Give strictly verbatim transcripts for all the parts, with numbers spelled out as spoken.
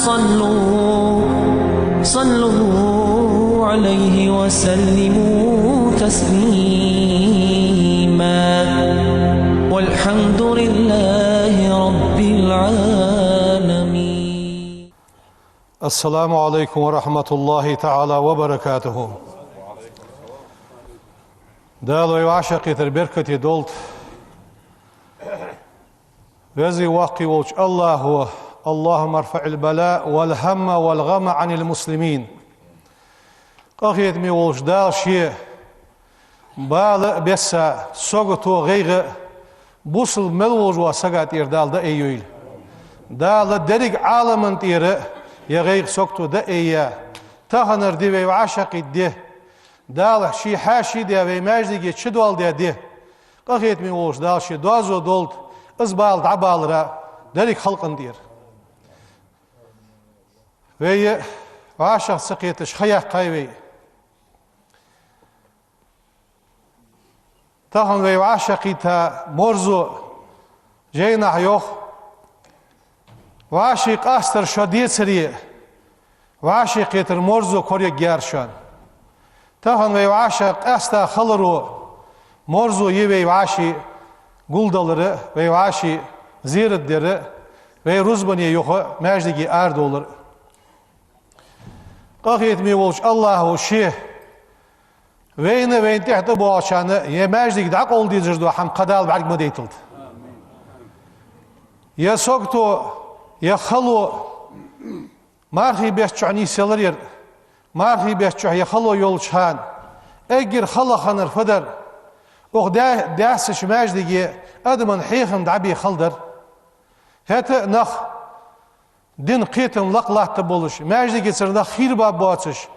صلوا صلوا عليه وسلموا تسليما. والحمد لله رب العالمين. السلام عليكم ورحمة الله تعالى وبركاته. Дала вай вӀашагӀкхетар беркате долда. Веза-Воккха волча АллахӀа: اللهم ارفع البلاء والهم والغم عن المسلمين. Къахетаме волча Дала Ше бала а, бесса а, сагото а, гӀайгӀа а бусалба мел волча сага тӀера Дала дӀааййойла. Дала деррига Ӏаламан тӀера ер гӀайгӀа, сагото дӀаайя, таханара ди вай вӀашагӀкхийтта ди, Дала Ше хьаьший даь, вай маьждиге чудоаладаь ди, къахетаме волча Дала Ше доазув долда из бала дӀабалара деррига халкъа тӀера. Вай вӀашагӀ ца кхеташ ха яьккхай вай. Тахан вай вӀашагӀкхийтта марзо жайнахьа йоах: вӀаший къастар шо децаре, вӀашагӀкхетар марзо корайергьяр шоана. Тахан вай вӀашагӀкъаьста хиларо марзо я вай вӀаший гулдалар а, вай вӀаший зерат дар а, вай рузбане юха маьждиге арадовлар а. Къахетаме волча АллахӀа Ше вайна а, вайна тӀехьа тӀабоагӀачарна а ер маьждиг дӀакъовла дезаш дола хӀама кхы Дала бӀарга ма дайталда. Ер сагото, ер хало мархий бетта чухь нийсъялар ер. Мархий бетта чухь ер хало йолча хана эггара хала хиннар фу дар? Укх даь-, даьссача маьждиге адаман хьехам дӀабе хала дар. ХӀаьта а нах дина кхетам лакха латтаргболаш, маьждигацара нах хийра баргбоацаш,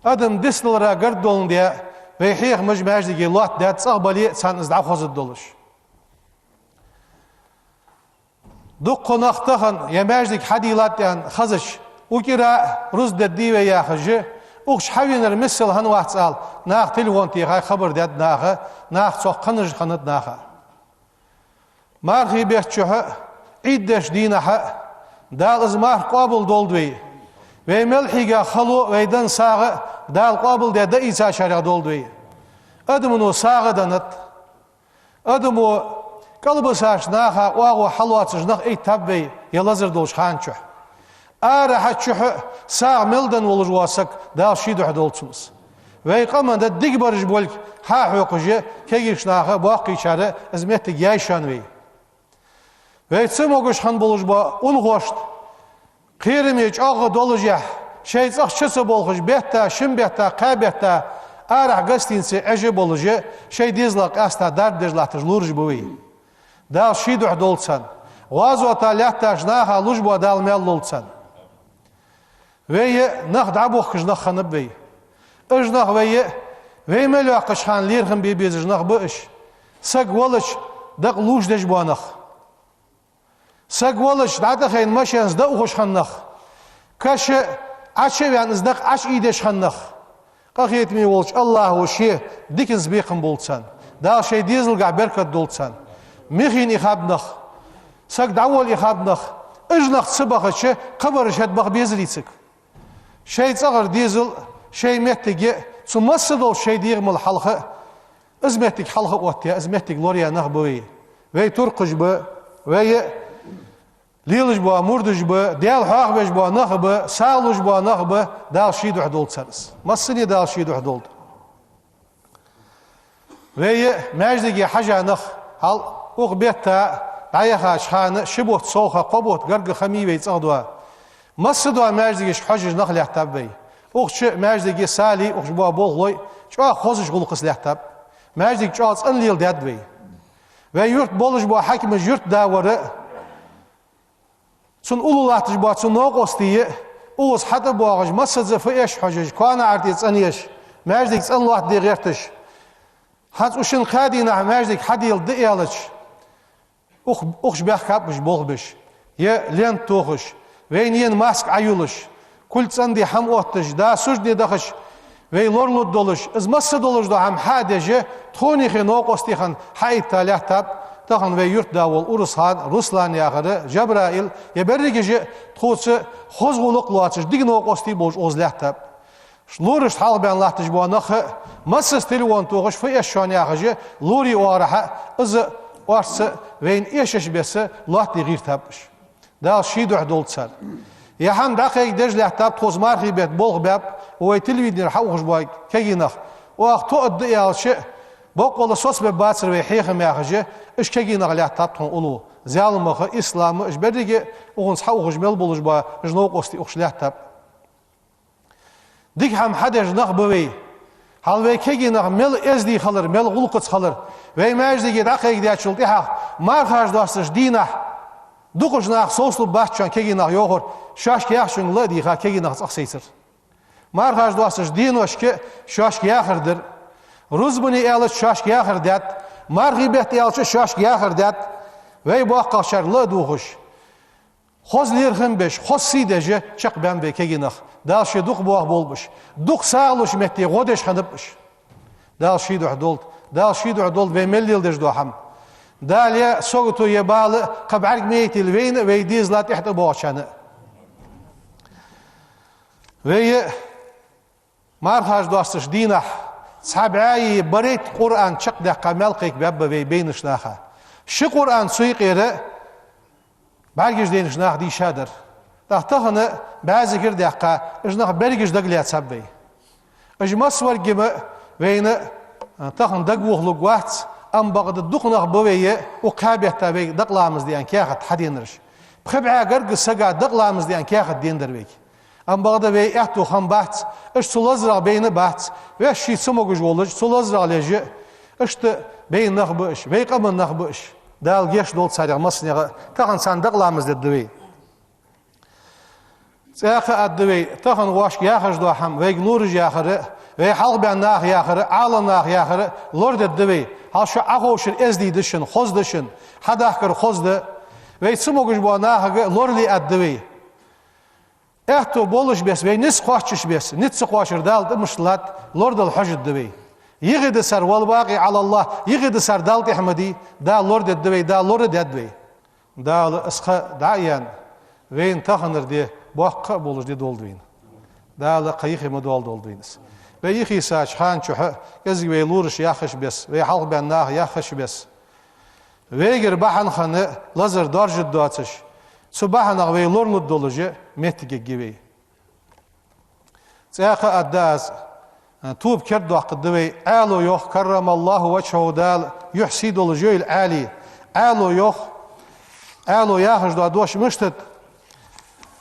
адам дицдалара гаргадоаландаь, вай хьехамаш маьждиге лоаттадаьд, цӀагӀа бале а царна из дӀахозаргдолаш. Дуккха нах тахан ер маьждиг хьадийллад аьнна хезача, укх кӀира а рузба дергдий вай яхаш, укх чу хьавенар миссел хӀана вац ала, наха телефон техай, хабар даьд наха, нах цох кхаьчаш хиннад наха. Мархий бетта чухь а, Ӏийд деча дийнахьа а Дала из марха къоабалдолда вай. Вай мел хьийга хало а, вай денна сагӀа а Дала къоабалдаь дӀаийцачарех долда вай. Адамо сагӀа деннад. Адамо кӀалбисача наха оагӀув хьалоацаш нах эттаб вай ер лазар долча хана чухь. Арахьа а, чухьа а сагӀа мел денна волаш вола саг, Дала Ший духьа долда цунна из. Вай къаман дика бараш болга хьахьокхаш, кагийча наха, боккхийчара из моттиг яьй шоана вай. Вай ца могаш хинна болаш бола унахошта, кхераме чӀоагӀа долашехь, шоай цӀагӀа чу ца болхаш, бетта, шин бетта, кхаь бетта арахьа гостинице Ӏеш болаш, шоай дезалах къаьста дарба деш латташ лораш ба вай. Дала Ший духьа долда царна. ГӀазота латтача наха луш бола Дала маьл лолда царна. Вай а нах дӀабохкаш нах хиннаб вай. Уж нах вай а, вай мел йоаккхача хана лерхӀам бе безаш нах ба уж. Саг велча дакъа лувш деш бола нах. Саг велча дӀатӀахайна машенаца дӀаухаш хинна нах. Каша Ӏочу а ваьнна, из дакъа Ӏочу ийдеш хинна нах. Къахетаме волча АллахӀа Ше диканца бекхам болба царна. Дала Шоай дезалгахь беркат долда царна. Михийна ихаб нах, саг дӀаволла ихаб нах, уж нах ца бахача, кхыбараш хӀаьта баха безарий цига? Шоай цӀагӀара дезал, шоай моттиг а, цу масса долча шоай дегӀамал хьалха а, из моттиг хьалха а оттаяь, из моттиг лораяь нах ба вай. Вай туркхаш ба, вай а лелаш бола мурдаш ба, Даьла хьоахавеш бола нах ба, сагӀа луш бола нах ба, Дала Ший духьа долда цар из. Массане Дала Ший духьа долда. Вай а маьждиге хьажа нах, хьал укх бетта дӀаяхача хана ши бутт совгӀа, кхо бутт гаргга хами вай цӀагӀа доа. Масса дола маьждигашка хьожаш нах лаьттаб вай. Укх чу маьждиге салий, укх чу бола болхлой чӀоагӀа хозача гӀулакхаца лаьттаб. Маьждиг чӀоагӀа цӀена леладаьд вай. Вай юрта болаш бола хьакимаш юртда вар а, цун уллув латташ бола цун новкъостий а, укхаза хьатӀабоагӀаш, массаза а фу эш хьожаш, коа наӀар тӀа цӀенъеш, маьждиг цӀена лоаттаде гӀерташ. ХӀанз укх шин-кхаь дийнахьа маьждиг хьадийлла да аьлча, укх-, укх чу баьхкаб уж болх беш, е лента тохаш, вайна ена маска Ӏоюлаш, кулг цӀенде хӀама отташ, да суждане дахача вай лоралургдолаш, из масса долаш дола хӀама хьа а деш, тхона юхе новкъостий хинна хьаэтта лаьттаб, Тахан вай юртда вола Урусхан, Руслан яхар, Жабраил, ер берригаш а тхоца хоза гӀулакх лоацаш, дика новкъостий болаш укхаза лаьттаб. Лорашта хьалхабаьнна латташ бола нах а, массаза телефон тохаш, фу эш шоана яхаш а, лорий оагӀорахьа, из а, орца а вайна эшаш беса лоаттаде гӀертаб уж. Дала ший духьа долда цар. Ер хӀама дӀакхайкадеш лаьттаб тхоца мархий бетта болх баьб, вай телевиденера хьаухаш бола кегий нах. Оаха тоъаргда аьлча а, боккъала соцабергбацар вай хьехам яхаш а, уж кегий нах лаьттаб тхона уллув. Зяламах а, ислама а, уж беррига а укхунца хьаухаш мел болаш бола уж новкъостий укхаза лаьттаб. Дика хӀама хьадеш нах ба вай. Хьал вай кегий нах мел эздий хилар, мел гӀулакхаца хилар. Вай маьждиге дӀакхайкадаьчул тӀехьагӀа мархаш доасташ дийнахьа дукхача наха совцалургбац шоана кегий нах йоахар, шоашка яхачунга ла а дийха кегий нах цӀагӀа сайцар. Мархаш доасташ деношка шоашка яхар дар. Рузбане аьлча шоашка яхар даьд, мархий бетта аьлча шоашка яхар даьд. Вай боккхагӀчар ла а дувгӀаш. Хоза лерхӀам беш, хоза сий деш а чакхбаьннаб вай кегий нах. Дала ший дукха боахаболба уж. Дукха сагӀа луш метте гӀо деш хиннаб уж. Дала ший духьа долда. Дала ший духьа долда вай мел леладеш дола хӀама. Дала е сагото, е бала кхы бӀарга ма яйтийла вайна а, вай дезала тӀехьа тӀабоагӀачарна а. Вай а мархаш доасташ дийнахьа цхьа бӀаьи барайтта Къуръан чакхдаьккха маьл кхайкабаьб вай байнача наха. Ши Къуръан цу юкъера бӀаргаш дайнача наха дийша дар. ТӀаккха тахан бӀаь зикар даьккха, уж нах берригаш дагалаьцаб вай. Уж массаваргима вайна, а, тахан дагавохалургвац, амма бакъда дукха нах ба вай, укх кхаь бетта вайга дакъа ламаз де аьнна каьхат хьаденараш. Пхи бӀаь гаргга сага дакъа ламаз де аьнна каьхат деннадар вайга. Амма бакъда вай аьттув хиннабац, уж цу лазарах байна бац, вешта ше ца могаш волаш, цу лазарах лежа, иштта байна нах ба уж, вай къаман нах ба уж. Дала гешт долда царех массанех а, тахан царна дакъа ламаз дергда вай. ЦӀаькха а аргда вай, тахан вайга яхаш дола хӀама, вайга лораш яхар а, вай хьалхабаьнна наха яхар а, Ӏаламнаха яхар а лорадергда вай. Хьал шо Ӏоховшар эздий да шоана, хоза да шоана, хьадахкар хоза да. Вай ца могаш бола нахага лорале аргда вай. Аьттув болаш беса, вай низ кхоачаш беса, низ ца кхоачар Дала тӀа мишта латт, лорадала хьожаргда вай. Йиъ да цар, والباقي على الله, йиъ да цар Далла тӀехьа ма дий, Дала лорадергда вай, Дала лорадаьд вай. Дала из ха дӀа а яьнна, вайна таханара ди боккха а болаш ди долда вайна. Дала кхы йихи ма доалдолда вайна из. Вай йихийсача хана чухь а, кӀезига вай лораш яххаш беса, вай хьалхабаьнна наха яххаш беса, вайгара бахьан хинна лазар доаржаргдоацаш, цу бахьанах вай лоралургдолаш моттиг ергья вай. ЦӀаькха а аргда аз, тоба кердадоаккхаргда вай, Ӏаьлас йоах, كرم الله وجهه, Дала юхь сий долаш йойла Ӏаьлий. Ӏаьлас йоах, Ӏаьлас яхаш дола дош мишта да: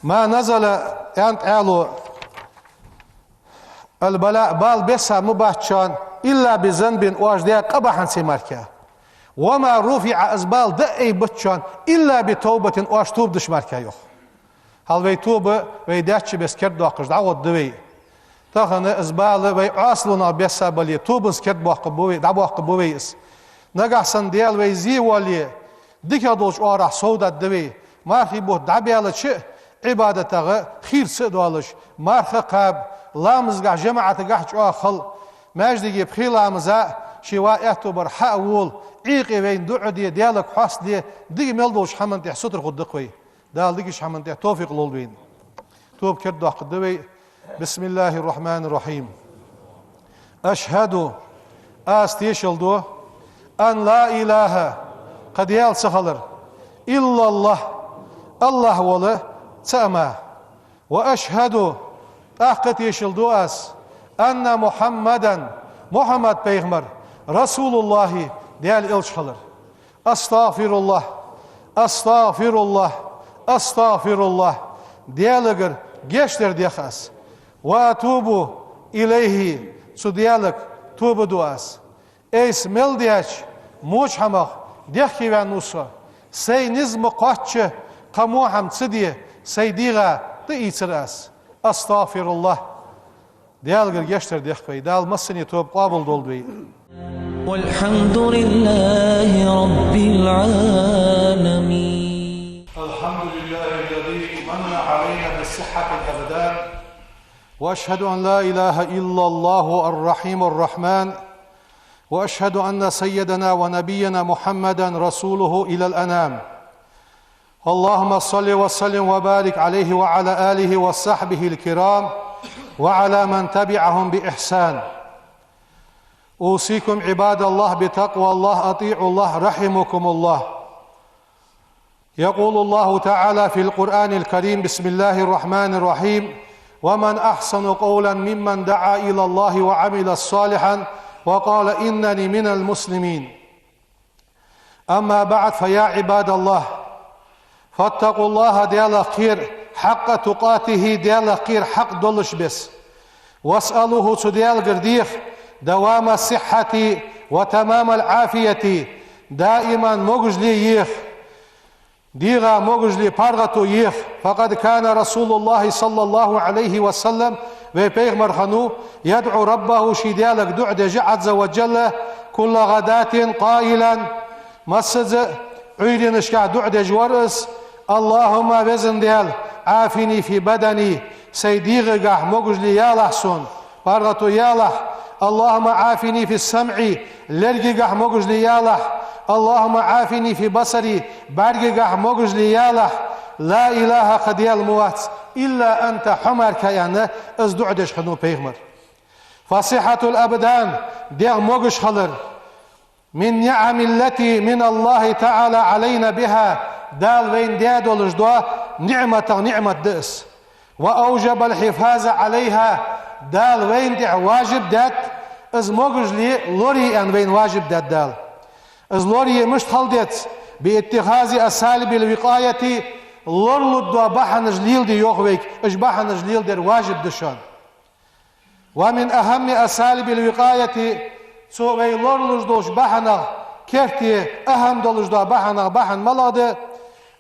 ما نزل, аьннад Ӏаьлас, البلاء, бала бесса ма бац шоана, إلا بذنب, оаш даь къа бахьанца мара. وما رفع, из бала дӀа а айбац шоана, إلا بتوبة, оаш тоба дича мара, йоах. Хьал вай тоба, вай даьча беса кердадоаккхаш дӀагӀоргда вай. Тахан из бала вай Ӏоасалонах бесса бале, тобанца кердабоаккхаргба вай, дӀабоаккхаргба вай из. Нагахьа санна Даьла вай зе воале, дикагӀа долча оагӀорахьа совдаргда вай. Мархий бутт дӀабаьлча а, Ӏибадатагахьа хийра ца а доалаш, марха кхаба, ламазгахьа, жамаӀатагахьа чӀоагӀа хила, маьждиге пхи ламаза а, ший ва аьттув бар хьа а вола, Ӏуйкъе вайна дуӀа де, Даьлага хьост де, дика мел долча хӀаман тӀа сутара хургда-кх вай. Дала дикача хӀаман тӀа товфикъ лолда вайна. Тоба кердадоаккхаргда вай. بسم الله الرحمن الرحيم. أشهد, аз тешал ду, أن لا إله, кхы Даьла ца хилар, إلا الله, АллахӀ вола цаӀ мара. وأشهد, тӀаккха тешал ду аз, أن محمدا, Мухьаммад пайхамар, رسول الله, Даьла элча хилар. أستغفر الله، أستغفر الله، أستغفر الله. Даьлагара гешт дар дех аз. وأتوب إليه, цу Даьлага тоба ду аз. Айса мел даьча воча хӀамах дехкеваьнна ва со. Сай низ ма кхоачча, кхы во хӀама ца де, сай дегӀа тӀаийцар аз. أستغفر الله. Даьлагара гешт дар дех вай. Дала массане тоба къоабал долда вай. والحمد لله رب العالمين. الحمد لله الذي من علينا بصحة الأبدان. وأشهد أن لا إله إلا الله الرحيم الرحمن. وأشهد أن سيدنا ونبينا محمدا رسوله إلى الأنام. اللهم صل وسلم وبارك عليه وعلى آله وصحبه الكرام وعلى من تبعهم بإحسان. أوصيكم عباد الله بتقوى الله، أطيعوا الله، رحمكم الله. يقول الله تعالى في القرآن الكريم: بسم الله الرحمن الرحيم: ومن أحسن قولا ممن دعا إلى الله وعمل صالحا وقال إنني من المسلمين. أما بعد، فيا عباد الله، فاتقوا الله, Даьлах кхера, حق تقاته, Даьлах кхера хьакъ долаш беса. واسألوه, цу Даьлагара деха, دوام الصحة وتمام العافية, даиман могашал еха, дегӀа могашал, паргӀато еха. فقد كان رسول الله صلى الله عليه وسلم, вай пайхамар хиннав, يدعو ربه, ший Даьлага дуӀа деш, عز وجل, كل غداة قائلا, массаза а Ӏуйранашка дуӀа деш вар из: اللهم, Веза Даьла, عافني في بدني, сай дегӀагахь могашал ялахь сона, паргӀато ялахь. اللهم عافني في سمعي, лергагахь могашал ялахь. اللهم عافني في بصري, бӀаргагахь могашал ялахь. لا إله, кхы Даьла ма вац, إلا أنت, хьо мара кхы, аьнна, из дуӀа деш хиннав пайхамар. فصحة الأبدان, дегӀ могаш хилар, من النعم التي من الله تعالى علينا بها, Дала вайна даь долаш дола ниӀматех ниӀмат да из. وأوجب الحفاظ عليها, Дала вайна тӀа важиб даьд, из могашал лорае аьнна вайна важиб даьд Дала. Из лорае мишта хила деза? باتخاذ أساليب الوقاية, лоралургдола бахьанаш леладе йоах вайга, уж бахьанаш леладер важиб да шоана. ومن أهم أساليب الوقاية, цу вай лоралуш долча бахьанех керте ахӀам долаш дола бахьанех бахьан малагӀа да?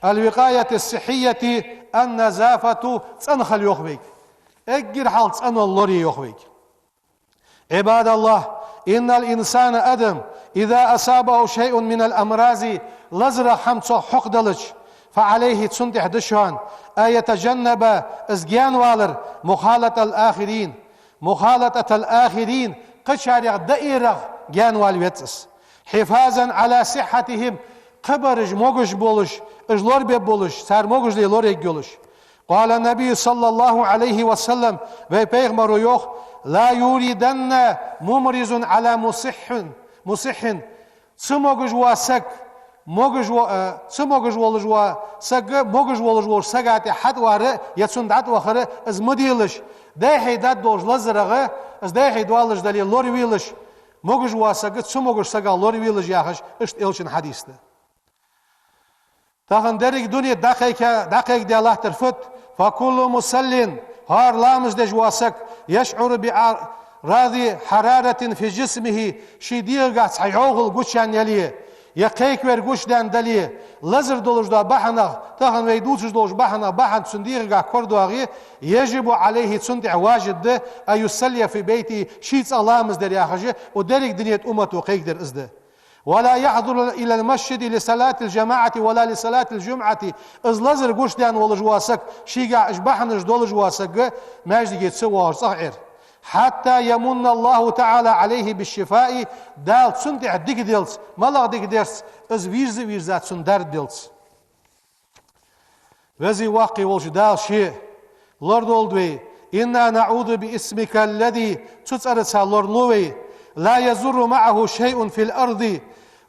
الوقاية الصحية النظافة, цӀена хила йоах вайга. Эггара хьалха цӀенал лорае йоах вайга. عباد الله، إن الإنسان, адам, إذا أصابه شيء من الأمراض, лазарах хӀама цох хьокхаделча, فعليه, цунна тӀа да шоана, أن يتجنب, из гаьнавалар, مخالطة الآخرين, مخالطة الآخرين, кхычарех даэрах гаьнавала веза из. حفاظا على صحتهم, кхыбараш могаш болаш, уж лорабе болаш, цар могашал лораергйолаш. قال النبي صلى الله عليه وسلم, вай пайхамаро йоах: لا يوردن ممرض على مصح, مصح, ца могаш вола саг, могаш во-, э, ца могаш волаш вола саг, могаш волаш волча сага тӀа хьатӀавар е цунна дӀатӀавахар из ма делаш, дӀайхьийдад долча лазарах, из дӀайхьийдоалаш дале лоравелаш, могаш вола саг ца могаш сагах лоравелаш яхаш, иштта элчан хьадис да. Тахан деррига дуне дӀакхайка-, дӀакхайкадаь латтар фуд? فكل مصل, хӀара ламаз деш вола саг, يشعر بأعراض حرارة في جسمه, ший дегӀагахь цхьа йӀовхал гучадаьнна яле, е кхайкавар гучадаьнна дале, лазар долаш дола бахьанех, тахан вай дувцаш долча бахьанех бахьан цун дегӀагахь корадоагӀе, يجب عليه, цунна тӀа важиб да, أن يصلي في بيته, ший цӀагӀа ламаз дар яхаш, укх деррига дунен тӀа уммато кхайкадар из да. ولا يحضر إلى المسجد لصلاة الجماعة ولا لصلاة الجمعة. Из лазар гучадаьнна волаш вола саг, шийгахь уж бахьанаш долаш вола саг, маьждиге ца воагӀаш цӀагӀа Ӏер. حتى يمن الله تعالى عليه بالشفاء. Дала цунна тӀа дика делца, малагӀа дика дерца, из вийрза а вийрза цунна дарба делца. Веза-воккха волча Дала Ше лорадолда вай. إنا نعوذ باسمك الذي, цу цӀерца лоралу вай, لا يضر معه شيء في الأرض,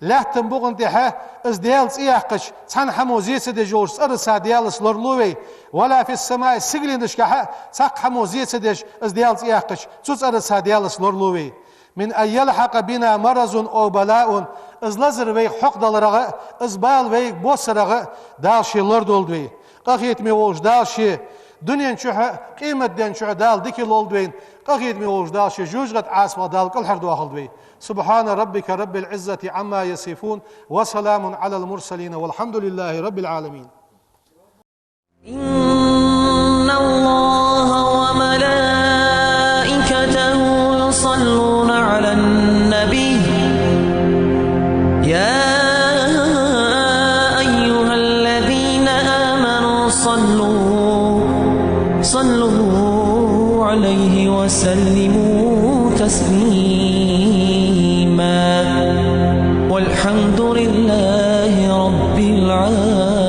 лаьттан букъа тӀа из Даьла цӀи яьккхача, цхьан хӀамо зе ца деш йолча цӀерца Даьлаца лоралу вай, ولا في السماء, сигаленашка цхьаккха хӀамо зе ца деш из Даьла цӀи яьккхача, цу цӀерца Даьлаца лоралу вай. من أن يلحق بنا مرض أو بلاء, из лазар вайх хьокхадаларах а, из бала вайга боссарах а Дала Ше лорадолда вай. Къахетаме волча Дала Ше дунен чухь а, къематден чухь а Дала дика лолда вайна. Къахетаме волча Дала Ше жожагӀатен Ӏазапах Дала кӀалхардоахалда вай. سبحان ربك رب العزة عما يصفون، وسلام على المرسلين، والحمد لله رب العالمين. إن الله وملائكته يصلون على النبي، يا أيها الذين آمنوا صلوا، صلوا عليه وسلموا تسليما. لله رب العالمين.